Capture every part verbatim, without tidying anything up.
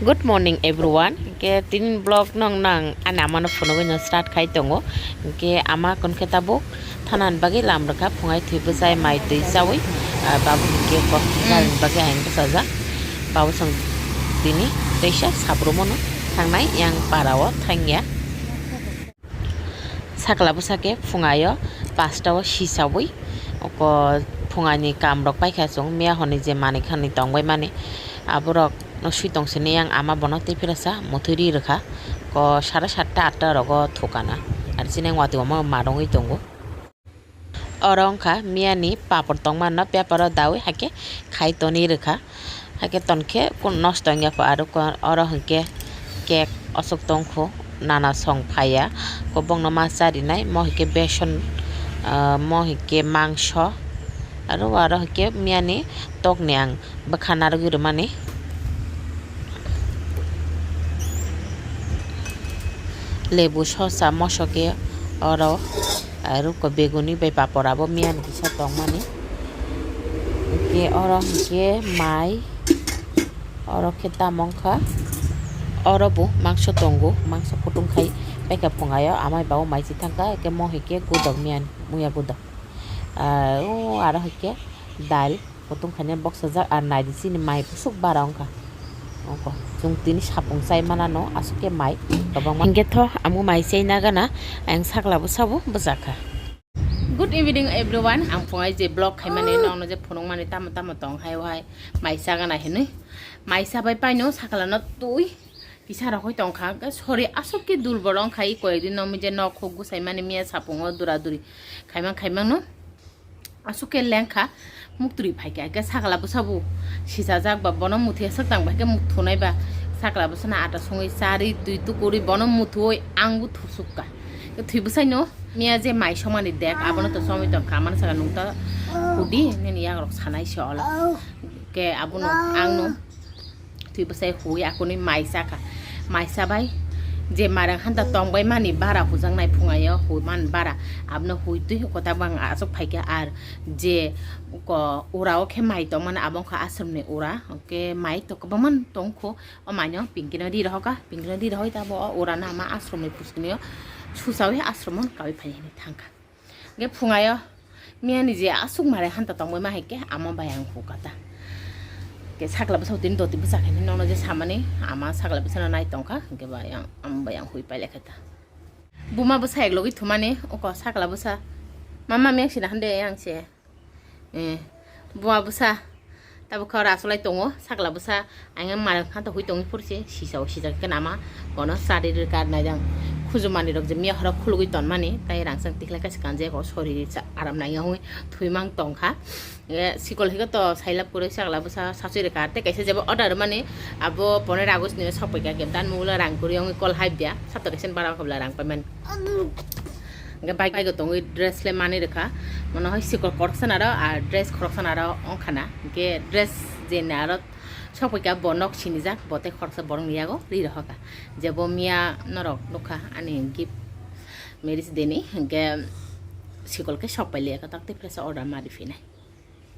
Good morning everyone. Hingke tini vlog nong nang ani amano phunugui no start khai tongo. Hingke ama kon khe tabuk thanani bagwi lam rwkha, phungai thwi bwsai mai twi chawi, ah, babu hingke kok thangani bagwi ayang bwsajak. Babu song tini teisa sabrumono thangnai yang para o thangya. Sakla bwsa khe phungai o pasta o sisawi oko phungani kam rok paikha chwng miya hwnwi je manwi khani tongbai mani aborok no swi tong sini yang ama bono tei phirasa muthwi ri rwkha ko sare satta atta rogo thukana ar chini watwi omo ma rwngwi tongo. Oro wngkha miyani papor tongmano paper o dawi haikhe khai tonwi rwkha. Haikhe tonkhe kun nosto wngya kho aro ko oro hinkhe cake aswk tongkho nana song phaiya kobokno ma charinai mo hinkhe beson ah, mo hinkhe mangso aro aro hinkhe miyani tokni ang bwkha narwgwi rwmani lebu sosa moso khe oro. Aro ko beguni bai papor abo miyan kisa tongmani. Hingke oro hingke mai, oro khe tamo wngkha, oro bo mangso tongo, mangso kutung khai paikha phungayo, amai babu mai si thangkha, hingke mo hingke gudok miyan, muya gudok. Ah, o aro hingke dal. Kutung khaina boksajak ar naidi chini mai busuk bara wngkha. Wngkha. Chwng tini sapung chai manano aswk khe mai kwbangma. Hingke tho amo mai chai nagana ang sakla bwsabo bwjakha. Good evening everyone. Ang phungai je vlog khaimani nokno je phunukmani tamo tamo tong hai wahai mai chagana hinwi. Mai chabai paino sakla no twi kisa rokoi tongkha. Sorry aswk khe dulbol wngkha i koyekdin nokni je nok huk gusai mani miya sapungo dura duri khaimang khaimang no. Aswk khe lengkha, muktwi phaikha, khe sakla bwsabo sisajak ba, bono muthwi aswk tang bai khe muk thunai ba, sakla bwsano ata songwi charwi twi tukurwi bono muthuwi ang bo thusukha. Khe thwi bwsaino miya je mai somani dek, abono to somoi tongkha, amano saka nung ta hudi nini yagrok sanai se olo. Khe abono angno. Twi bwsai hui akunwi mai chakha. Mai chabai je marang hanta tongbai mani bara hujaknai phungaio hui man bara. Abono hui twi kota bang aswk phaikha ar je ko ura o khe mai tongmani abo wngkha aswrwmni ura. Hwnkhe mai to kwbangma tongkho. O maino pinkino ri rohokha. Pinkino ri rohoi tabo o ura no ama aswrwmni pusinio susawi aswrwmon kawi phai hinwi thangkha. Hingke phungayo miyani je aswk mare hanta tongbai ma hai khe ama bai ang hukha ta. Hingke sakla bwsao tini doti bwsa khe nokno je samani ama sakla bwsano nai tongkha hingke bai ang ama bai ang hui pailai kha ta. Buma bwsa ek logi thumani oko sakla bwsa mama meng sina hande yang se. Eh, buma bwsa. Tabuk khe oro asolai tongo, sakla bwsa, ang yang marang kha to hui tongwi phuru se, sisa o sijak khe nama, bono chari rwkha naijang, khujumani rok je miya horo khulugwi tonmani, tai rang chang tikhlai kaisa kanjai ko sori sa aram nang yang hui thwi mang tong kha. Eh, sikol hwnkhe to sailap kwrwi sakla bwsa sachwi rwkha, tei kaisa jebo order mani, abo ponero August ni sok paikha khe dan mugulo rang kwrwi wngwi kol hai bya, sapta kaisa bara wngkha bwla rang paimani. Hingke bike, bike o tongwi dress le manwi rwkha. Mono hai sikol khoroksa naro, ah, dress khoroksa naro wngkha na. Hingke dress je naro sok paikha bo nok sinijak, bo tei khoroksa borokni yago ri rohorkha. Je bo miya norok nukha ani gift marriage day ni, hingke sikol khe sok pailiya khe tak tei presa order ma riphinai.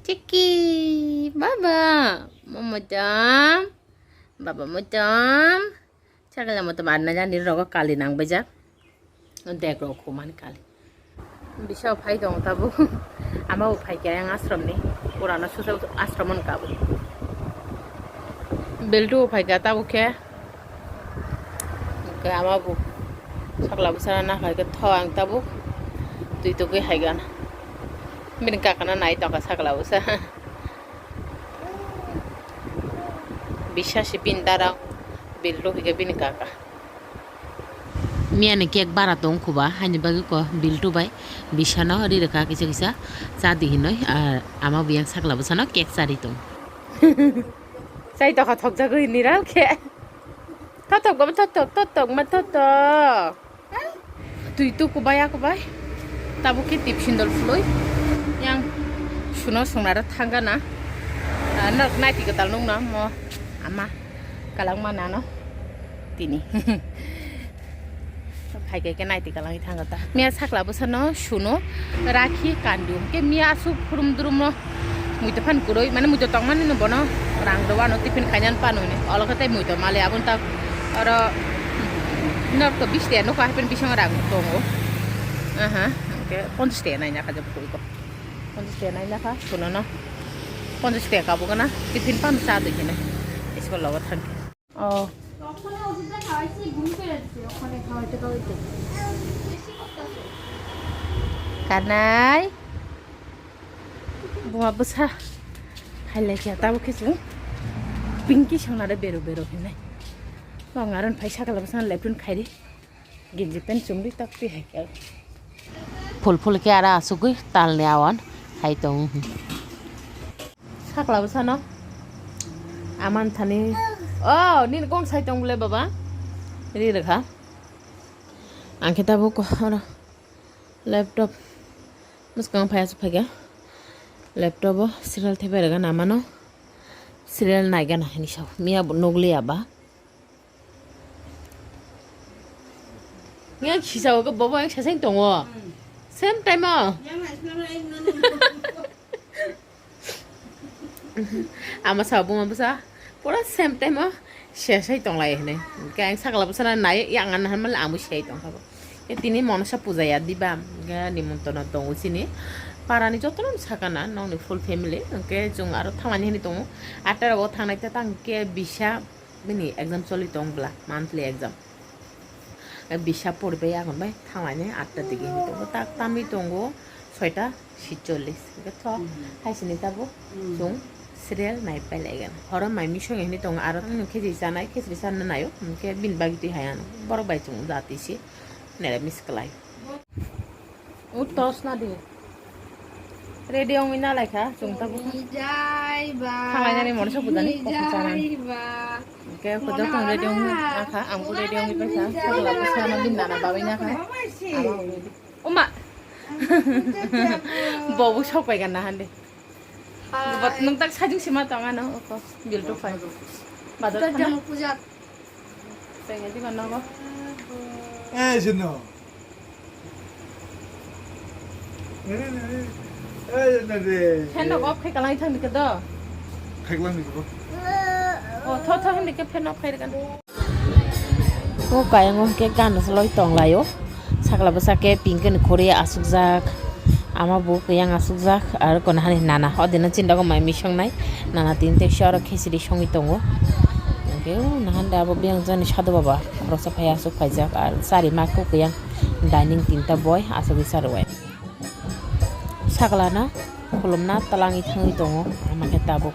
Chiki, baba, mama jam, baba mo jam. Chakla motom arna jani rogo kali nang baijak. Dek rok humani kali. Bisa phai dong tabu. Ama bo phai kaya ang ashram ni. Purana susa ashram on kabu. Beltu phai ka tabu khe. Ke ama bo. Chakla bwsana na phai ke tho ang tabu. Tui to ke hai gana. Bini kakana nai tongka chakla bwsa. Bisa si bini dara. Beltu ke bini kaka. Miya ni cake bara tong khuba, haini bagwi ko Biltu bai bisano ri rwkha kisa kisa cha di hinoi, ar ama biyang sakla bwsano cake cha ri tong. Chai tokha thokjagwi niral khe. Thotok baba thotok, thotok ma thotok. Twi tu kubai a kubai. Tabuk khe tip sindol phuloi. Yang suno sungnaro thangana. Ah, nok naiti kwtal nukno mo ama kalangma nano. Tini. Phai khe khe naiti kalangwi thango ta. Miya sakla bwsano suno rakhi kandu. Hwnkhe miya aswk khrum drumno Muito phan kuroi, mane muito tongmani no bono rang rwano tiffin khainani pano ni. Olo khe tei muito mali aboni ta oro norok to bish taka nukha, hapheno bisingo rang tongo. Aha, hwnkhe ponchash taka naina kha jabo kuroi ko. Ponchash taka naina kha, kunono ponchash taka kabugana tiffin pano cha doi hinwi. Iskol logo thang. Oh. Kanai. Buma bwsa. Hailai khe tamo khe chwng. Pinky songna de bero bero hinai. Bang aron phai sakala bwsa leptun khairi. Ginji pen chumri tak pi hai khe. Phul phul khe ara asugwi talni awan hai tong. Sakla bwsano. Aman thani. Oh, nini kong sai tong bole baba. Ri rwkha. Ang khe tabuk oro laptop. Mwskang phai asuk phaikha. Laptop o serial thepai rwgana mano. Serial naigana hinwi sao. Miya bo nukliya ba. Yang sisa o bobo yang seseng tongo. Hmm. Same time o. Yang naisna ma ek nani. Ama sa buma bwsa pura same time o sesai tonglai hwnwi. Hwnkhe ang sakla bwsano nai yang ang naharmale ang bo sesai tongkha bo. Tini monasa puja ya diba hwnkhe nimontron tongo chini parani jotono sakana nokni full family hwnkhe chwng aro thangmani hwnwi tongo atta rogo thangnai ta tang khe bisa. Bini exam choli tong bwla, monthly exam. Bisa poribai agon bai thanglaini atta digi hinwi tongo. Tak tamwi tongo soita sitchollis. Hwnkhe thok haisini tabuk chwng serial naipai laigen. Horo mai misong hinwi tongo aro thangni khichiri chanai, khichiri channa naio. Hwnkhe bini bagwi twi hai ano. Borok bai chwng jatwi se nere miss kwlai. O tos na di. Ready wngwi na lai kha, chwng tabuk kha. Thanglai nani monisa puja ni kokha chanani. Hwnkhe joto ready wngwi na kha, ang bo ready wngwi pai kha. Sakla bwsano bini nana babai na kha. Oma. Bo bo sok pai gan na hande. But nung tak sajing sima tong ano oko. Bil tu phai. Bazar thana. Tengedi mano go. Eh, sino. Nere, nere. Eh, nere. Fan no off khai kalai thang dikhe do. Khai kalai dikhe do. Oh, tho, tho, hindi ke fan off khai kan. O kayang o ke gan saloi tong layo. Sakla bwsa khe pink ni khori asukjak, ama bo kuyang asukjak, aro kono hani nana hodino chindago mai misongnai, nana tini teisa oro khichiri songwi tongo. Hwnkhe o nahande abo biyang jani sadhu baba khoroksa phai asuk phaijak, aro chari ma khe kuyang dining tinta boi asugwi charwai. Saglana khulumna twlangwi thangwi tongo, ama khe tabuk.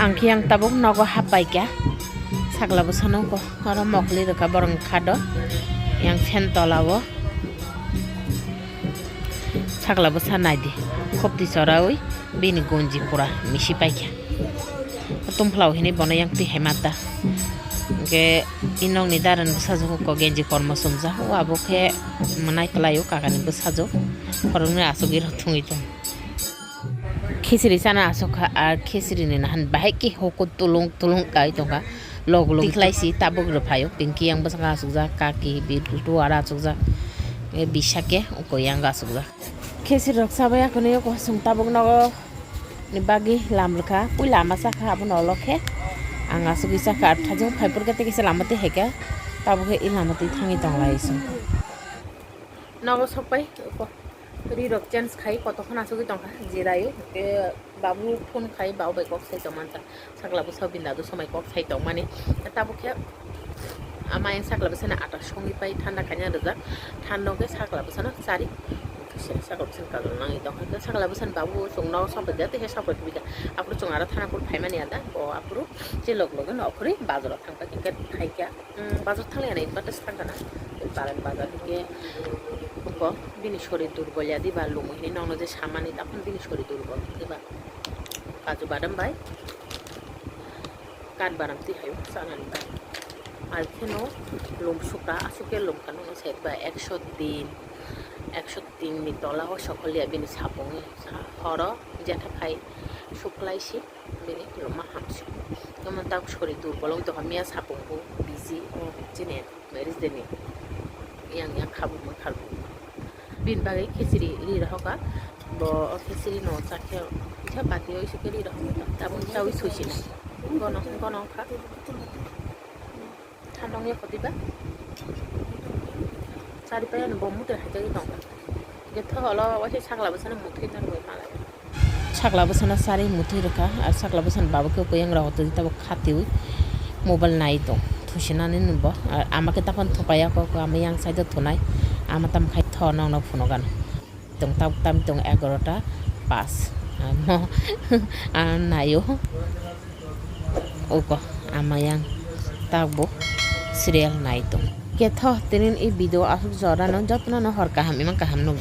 Ang khe yang tabuk nogo happai kha, sakla bwsano oro mokli rwkha borok ni kha do, yang fan tola o. Sakla bwsa naidi, khopti choraui bini gonji pura misi paikha. Tungphla o hinwi bono yang twi hai mata. Hwnkhe i nokni daran bwsajwk kok genji kormo chumjak, o abo khe mwnai kwlai o kakani bwsajwk, khoroknwi achugwi rw thwngwi tongo. Khichiri chana aswk kha, ar khichiri ni nahan bahai khe hoko tulung tulung kai tongkha. Log log tikhlai si tabuk rwphaio, pinki yang bwskango achukjak, kaki, bitu ara achukjak, e bisa khe oko yang achukjak. Khichiri rok chabai akhonwi oko chwng tabuk nogo ni bagwi lam rwkha, puila ama chakha abono olo khe ang achugwi chakha, ar thajok phai phurkhe tei kisa lama twi haikha, tabuk khe i lama twi thangwi tonglai chwng. Nogo sokpai oko. Ri rok change khai, kotokhno asugwi tongkha, jirai, tei babu phone khai, babu bai kok sai tongmani ta. Sakla bwsa bini dadu somai kok sai tongmani. Tabuk khe ama yang sakla bwsani ata songwi pai, thanda khaina rijak. Thanda hwnkhe sakla bwsano chari. Sakla bwsani kajol nangwi tongkha. Sakla bwsani babu chwngno sokphaikha, tei khe sokphai tubikha. Aphuru chwng aro thana phuru phaimani ada. O aphuru je log logno okhorwi bazaro thangpai khe thaikha. Bazar thangliya na advantage thangkha na. Baran bazar hwnkhe Bini sori durbol ya diba, lum hini nokno je samani, takhon bini sori durbol diba. Kaju badam bai kat badam twi hayo chanani bai. Alkheno lum sukha, aswk khe lum kha nokno side bai eksho tin, eksho tin ni tola o sokol ya bini sapung. Horo jetha phai suklai si bini luma hamsi. Tamo tak sori durbol wng tongkha, miya sapung bo busy o chini. Marriage day ni yang yang khabu ma khabu. Bini bagwi khichiri ri rohoka. Bo o khichiri no chakhe kisa bati o isu khe ri rohoka. Tabuk chawi suisina. Gono gono kha. Thandong ya khoti ba. Chari pa no bo mutai hai jagwi tong. Getho holo waise sakla bwsano muthwi narwgwi malai. Sakla bwsano sari muthwi rwkha, ar sakla bwsano baba khe kuyang rok twi tabuk khatiwi mobile nai tong. Thusinani nw bo, ar ama khe taphano thupaiya kok, ama yang side o thunai, ama tamo khai tho nokno phunukgano. Tong tabuk tam tong egarota pas. Amo, ano naio. Uko, ama yang tabuk serial nai tong. Ketho tinin i video aswk jorano jotono hor kaham, imang kaham nuk.